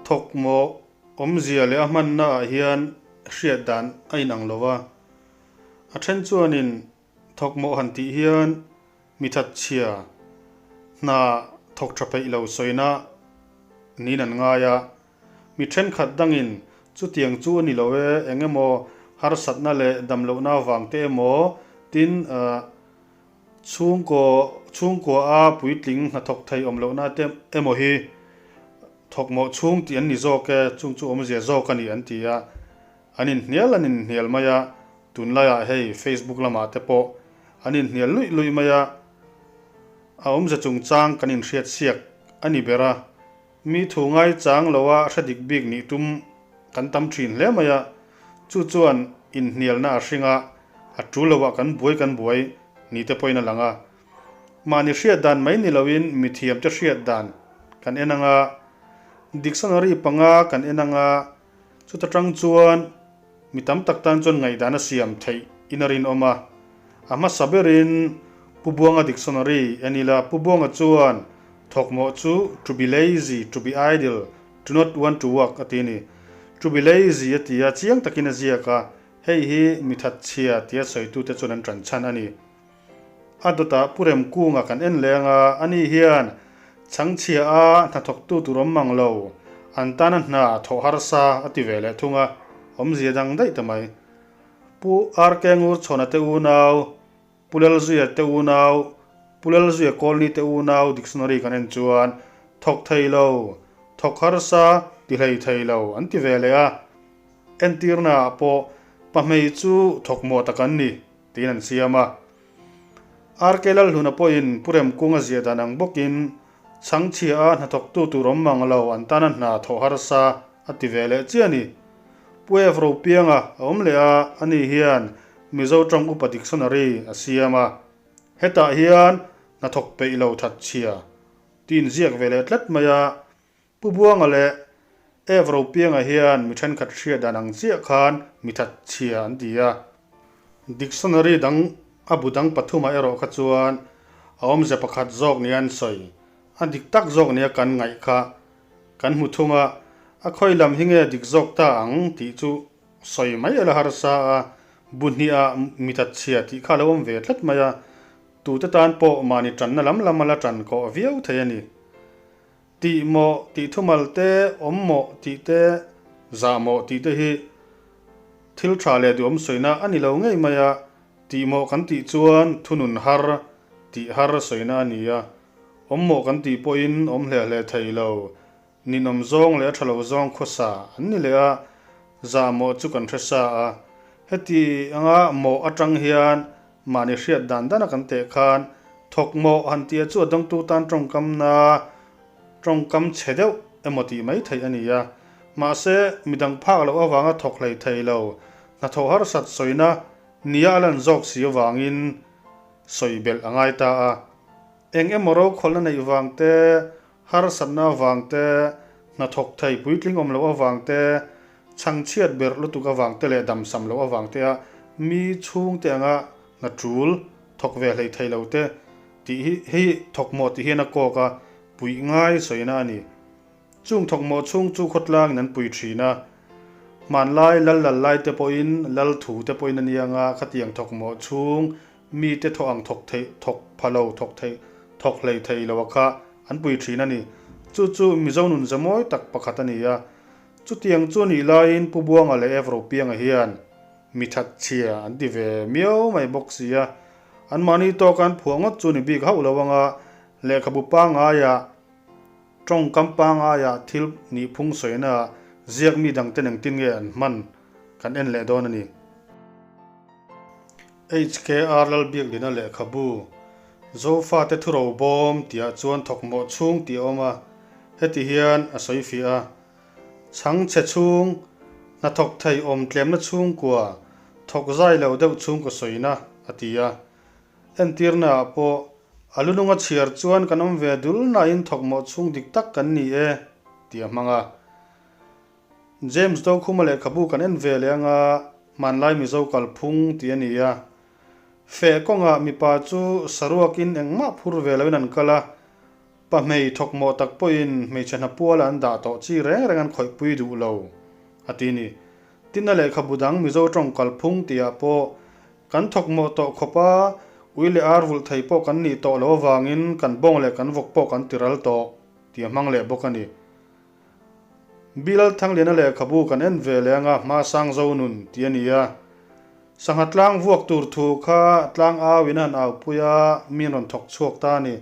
Thawkmawh awmzia leh a hmanna ah hian hriat dan a inang lo a. A then chuanin thawkmawh han tih hian mi thatchhia hna thawk tha peih lo sawina niin an ngai a. Mi thenkhat dangin chutiang chu a ni lo e, eng emaw harsatna leh damlohna avang te emaw tin chhungkaw chhungkua a puitling hnathawk thei awm lohna te emaw hi thawkmawh chhung tih an ni zawk e, chung chu awmzia zawk a ni an ti a, an inhnial an inhnial mai a, tunlaiah hei Facebook lamah te pawh an inhnial luih luih mai a, a awmzia chungchang kan inhriat siak a ni ber a. Mi thu ngaichang loa hre dik bik nih tum kan tam thin hle mai a, chu chuan inhnialna a hring a, a tul loah kan buai kan buai ni te pawhin a lang a. Mahni hriat dan mai ni loin mi thiamte hriat dan kan en ang a, dictionary panga kan en ang a, chuta tang chuan mi tam tak tan chuan ngaihdan a siam theih in a rinawm a. A hmasa berin Pu Buanga dictionary en ila Pu Buanga chuan thawkmawh chu to be lazy, to be idle, to not want to work a ti a ni. To be lazy a ti a, chiang takin a ziak a, hei hi mi thatchhia tia sawitute chuan an tan chhan a ni. A dawtah Pu Remkunga kan en leng a, ani hian chhangchhia a hnathawktu tur awm mang lo, an tana hna thawh harsa a ti ve leh thung a, awmzia dang daih ta mai. Pu RK Ngurchhawna te unau, Pu Lalzuia te unau, Pu Lalzuia Kawlni te unau dictionary kan en chuan thawk thei lo, thawk harsa, ti hlei thei lo an ti ve leh a. Entirna ah pawh pahmei chu thawk mawh tak an ni tiin an siam a. RK Lalhluna pawhin Pu Remkunga ziah dan ang bawkin Chhangchhia a hnathawktu tur awm mang lo an tana hna thawh harsa a ti ve leh chiah a ni. Pu Ev Ropianga a awm leh a, ani hian Mizo tawng upa dictionary a siam a. Hetah hian hnathawk peih lo thatchhia tiin ziak ve leh tlat mai a. Pu Buanga leh Ev Ropianga hian mi thenkhat hriat dan ang chiah khan mi thatchhia an ti a. Dictionary dang a bu dang pathumah erawh kha chuan a awmze pakhat zawk nia an sawi, a dik tak zawk nia kan ngaih kha kan hmu thung a, a khawi lam hi nge dik zawk ta ang tih chu sawi mai ela harsa a, bu hniha mi thatchhia tih kha a lo awm ve tlat mai a, tute tan pawh mahni tanna lam lam a la tan kawh viau thei a ni. Tih mawh tih thumal te, awm mawh tih te, zah mawh tih te hi thil tha leh duhawm sawina a ni lo ngei mai a, tih mawh kan tih chuan thunun har tih har sawina a ni a, awm mawh kan tih pawhin awm hle hle thei lo, ninawm zawng leh a tha lo zawng khawsa an ni leh a, zah mawh chu kan hre sa a, heti anga mawh atang hian Mahni hriat dan dana kan teh khan thawk mawh han tia chu a dawngtu tan tawngkamna tawngkam chhe deuh emaw tih mai theih a ni a. Mahse, midang phak loh avanga thawk hlei thei lo, hnathawh harsat sawina nia a lan zawk si avangin sawi belh a ngai ta a. Eng emaw rokhawlhna neih vang te, harsatna avang te, hnathawk thei puitling awm loh avang te, chhangchhiat berh lutuk avang te leh damsam loh avang te a mi chhungte anga hna tul thawk ve hlei thei lo te tih hi hei thawkmawh tih hian a kawk a, puih ngai sawina a ni. Chung thawkmawh chhung chu khawtlangin an pui thin a, hmanlai lal lal lai te pawhin lal thu te pawhin a nia anga khatiang thawkmawh chhung mite thawh ang thawk theih thawk pha lo thawk theih thawk hlei thei lo a kha an pui thin a ni. Chu chu Mizo nun ze mawi tak pakhat a ni a. Chutiang chu nih laiin Pu Buanga leh Ev Ropianga hian mi thatchhia an ti ve miau mai bawk si a. Anmahni tawka an phuah ngawt chu ni bik hauh lo anga lehkhabu pangngaia Tawngkam pangaia thil nihphung sawina ziak mi dangte engtin nge an hman kan en leh dawn a ni. HKR Lalbiaklina lehkhabu, Zofate thuro bawm tihah chuan thawkmawh chhung tih a awm a, heti hian a sawi fiah a, Chhangchhe chhung, hnathawk thei awm tlemna chhungkua, thawk zai lo deuh chhungkaw sawina a ti a. Entirnaah pawh, a lununga chhiar chuan kan awm ve dul nain thawkmawh chhung dik tak kan ni e, tih a hmang a. James Dokhuma lehkhabu kan en ve leh anga hmanlai Mizo kalphung tih a ni a. Feh kawngah mipa chu saruakin engmah phur ve loin an kal a. Pahmei thawkmawh tak pawhin hmeichhe hnapuala an dah tawh chi reng reng an khawihpui duh lo, a ti ni. Tin a lehkhabu dang Mizo tawng kalphung tihah pawh kan thawkmawh tawh khawp a, ui leh ar vulh thei pawh kan nih tawh loh avangin kan bawng leh kan vawk pawh kan tiral tawh tih a hmang leh bawk a ni. Bilal Thangliana lehkhabu kan en ve leh anga hma sang zo nun tih a ni a. Sangha tlang vuak tur thu kha tlang au in a han aupui a, mi an rawn thawk chhuak ta a ni.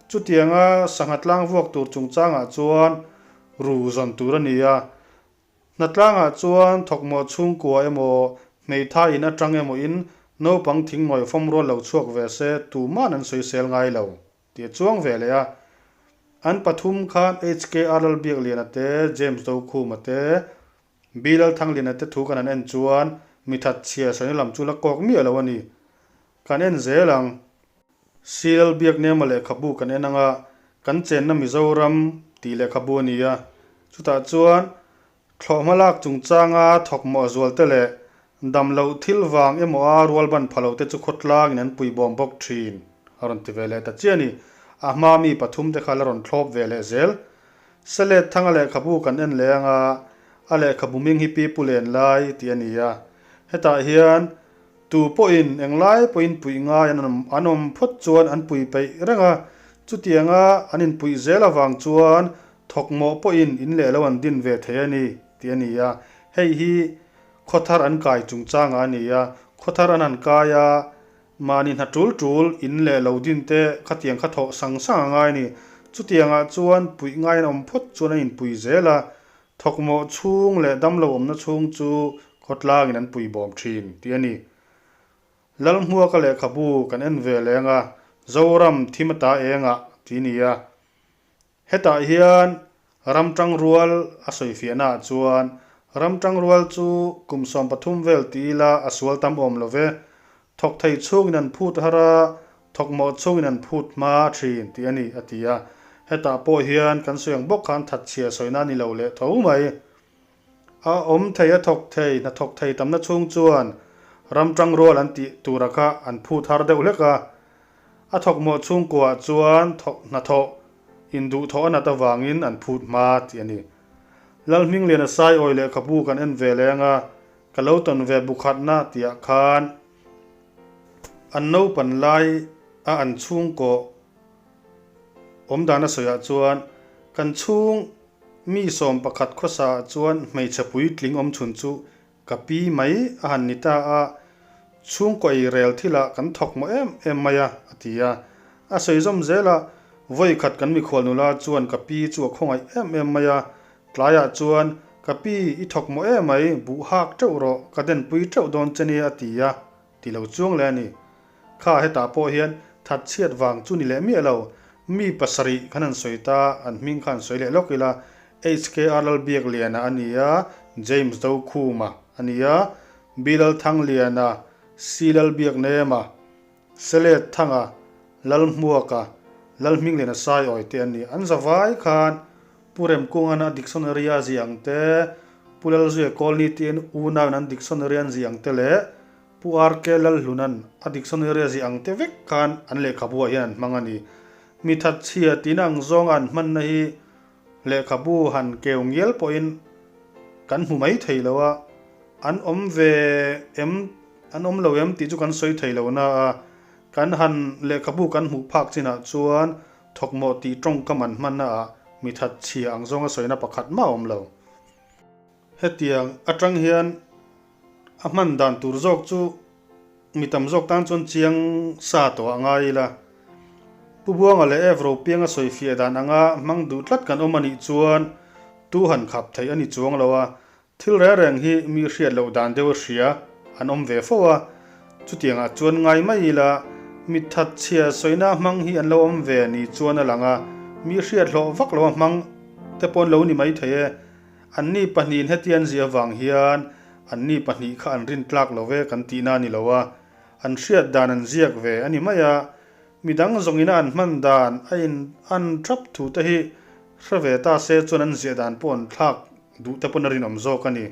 Chutianga sangha tlang vuak tur chungchangah chuan ru zawn tur a ni a. Hnatlangah chuan thawkmawh chhungkua emaw, hmeithai in atang emaw in naupang thingnawi fawm rual lo chhuak ve se tuman an sawisel ngai lo. Tih a chuang ve leh a. An pathum khan HKR Lalbiakliana te, James Dokhuma te, B Lalthangliana te thu kan han en chuan mi that chhia sawina lam chu la kawk miah lo a ni. Kan en zel ang. C Lalbiaknema lehkhabu kan en anga kan chenna Mizoram tih lehkhabu a ni a. Chutah chuan Thlawhhma lak chungchanga thawkmawh zualte leh dam loh thil vang emaw a rualban pha lote chu khawtlangin an puibawm bawk thin, a rawn ti ve leh ta chiah a ni. A hma mi pathum te kha la rawn thlawp ve leh zel. Selet thanga lehkhabu kan en leh anga a lehkhabu hming hi Pi Pu Len Lai tih a ni a. Hetah hian Tu pawhin englai pawhin puih ngai an an awm phawt chuan an pui peih reng a, chutianga an inpuih zel avang chuan thawkmawh pawhin in leh lo an din ve thei a ni tih a ni a. Hei hi khawthar an kai chungchangah a ni a, khawthar an han kai a, mahni hna tul tul in leh lo din te khatiang kha thawh sang sang a ngai a ni. Chutiangah chuan puih ngai an awm phawt chuan an inpui zel a, Thawkmawh chhung leh damlo awmna chhung chu khawtlangin an puibawm thin tih a ni. Lalhmuaka lehkhabu kan en ve leng a, Zoram thim ata engah tih ni a. Hetah hian ramtang rual a sawifiahna ah chuan ramtang rual chu kum 13 vel ti ila a sual tam awm lo ve. Thawk thei chhungin an phut har a, thawkmawh chhungin an phut hma thin tih a ni, a ti a. Hetah pawh hian kan sawi ang bawk khan thatchhia sawina a ni lo leh tho mai. A awm thei, a thawk thei, hnathawk thei tamna chhung chuan ram tang rual an tih tura kha an phut har deuh hlek a. A thawkmawh chhungkuaah chuan thawk hnathawh induhthawh a nat avangin an phut hma tih a ni. Lalhmingliana Saiawi lehkhabu kan en ve leng a, Ka lo tawn ve bukhatna tihah khan an naupan lai a an chhungkaw awmdan a sawiah chuan kan chhung mi 11 khawsa ah chuan hmeichhe puitling awm chhun chu ka pi mai a han ni ta a, chhungkaw ei rel thilah kan thawk mawh em em mai a, a ti a. A sawi zawm zel a, vawi khat kan mikhual nula chuan ka pi chu a khawngaih em em mai a, Tlaiah chuan, Ka pi, i thawk mawh em mai, buh hak teuh rawh, ka denpui teuh dawn che nia a ti a, ti lo chuang leh a ni. Kha hetah pawh hian that chhiat vang chu ni leh miah lo, mi pasarih khan an sawi ta, an hming kha an sawi leh lawk ila, HKR Lalbiakliana a ni a, James Dokhuma a ni a, B Lalthangliana, C Lalbiaknema, Selet Thanga, Lalhmuaka, Lalhmingliana Saiawi te an ni. An zavai khan Pu Remkungan a dictionary a ziah ang te, Pu Lalzuia Kawlni tiin unauin an dictionary an ziah ang te leh Pu RK Lalhlunan a dictionary a ziah ang te vek khan an lehkhabu ah hian an hmang a ni. Mi thatchhia tina ang zawnga an hmanna hi lehkhabu han keu ngial pawhin kan hmu mai thei lo a, an awm ve em, an awm lo em tih chu kan sawi thei lo na a, kan han lehkhabu kan hmuh phak chinah chuan thawkmawh tih tawngkam an hmanna ah mi that chhia ang zawnga sawina pakhat mah a awm lo. Hetiang atang hian a hman dan tur zawk chu Mi tam zawk tan chuan chiang sa tawh ah ngai ila. Pu Buanga leh Ev Ropianga sawi fiah dan anga hmang duh tlat kan awm a nih chuan tu han khap theih a ni chuang lo a, thil reng reng hi mi hriat loh dan deuh a hria an awm ve fo a, chutiangah chuan ngai mai ila mi that chhia sawina hmang hi an lo awm ve ni chuan a lang a, mi hriat hlawh vak lo a hmang te pawh an lo ni mai thei e. Anni pahnihin heti an ziah avang hian anni pahnih kha an rin tlak lo ve kan tihna a ni lo a, an hriat dan an ziak ve a ni mai a, midang zawngina an hman dan a in an thap thu te hi hre ve ta se chuan an ziah dan pawh an thlak duh te pawn a rinawm zawk a ni.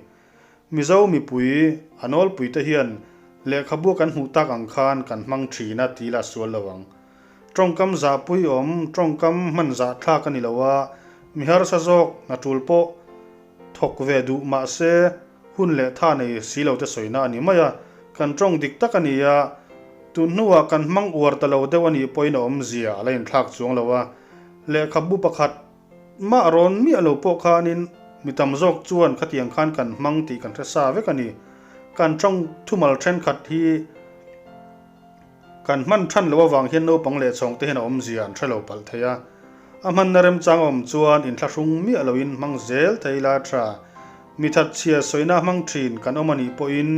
Mizo mipui a nawlpui te hian lehkhabu kan hmuh tak ang khan kan hmang thin a ti la sual lo ang. Tawngkam zahpui awm, tawngkam hman zahthlak a ni lo a, mi harsa zawk hna tul pawh thawk ve duh mah se hun leh tha nei si lo te sawina a ni mai a, kan tawng dik tak a ni a, tun hnuah kan hmang uar ta lo deuh a nih pawhin a awmzia a la inthlak chuang lo a, lehkhabu pakhat mah rawn miah lo pawh khanin mi tam zawk chuan khatiang khan kan hmang tih kan hre sa vek a ni. Kan tawng thumal thenkhat hi Kan hman than loh avang hian naupang leh chhawng te hian a awmzia an hre lo palh thei a. A hmanna remchang a awm chuan inthlahrung miah loin hmang zel thei ila tha. Mi thatchhia sawina hmang thin kan awm a nih pawhin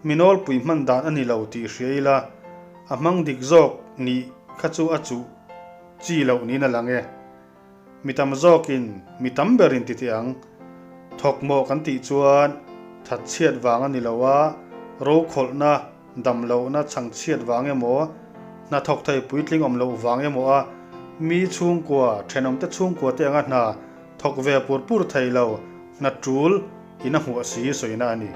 mi nawlpui hman dan a ni lo tih hria ila a hmang dik zawk nih kha chu a chuh chi loh niin a lang e. Mi tam zawkin mi tam berin ti teh ang. Thawk mawh kan tih chuan thatchhiat vang a ni lo a, rokhawlhna, damlohna chhangchhiat vang emaw, hnathawk thei puitling awm loh vang emaw a mi chhungkua, thenawmte chhungkua te anga hna thawk ve pur pur thei lo, hna tul in a hmuah si sawina a ni.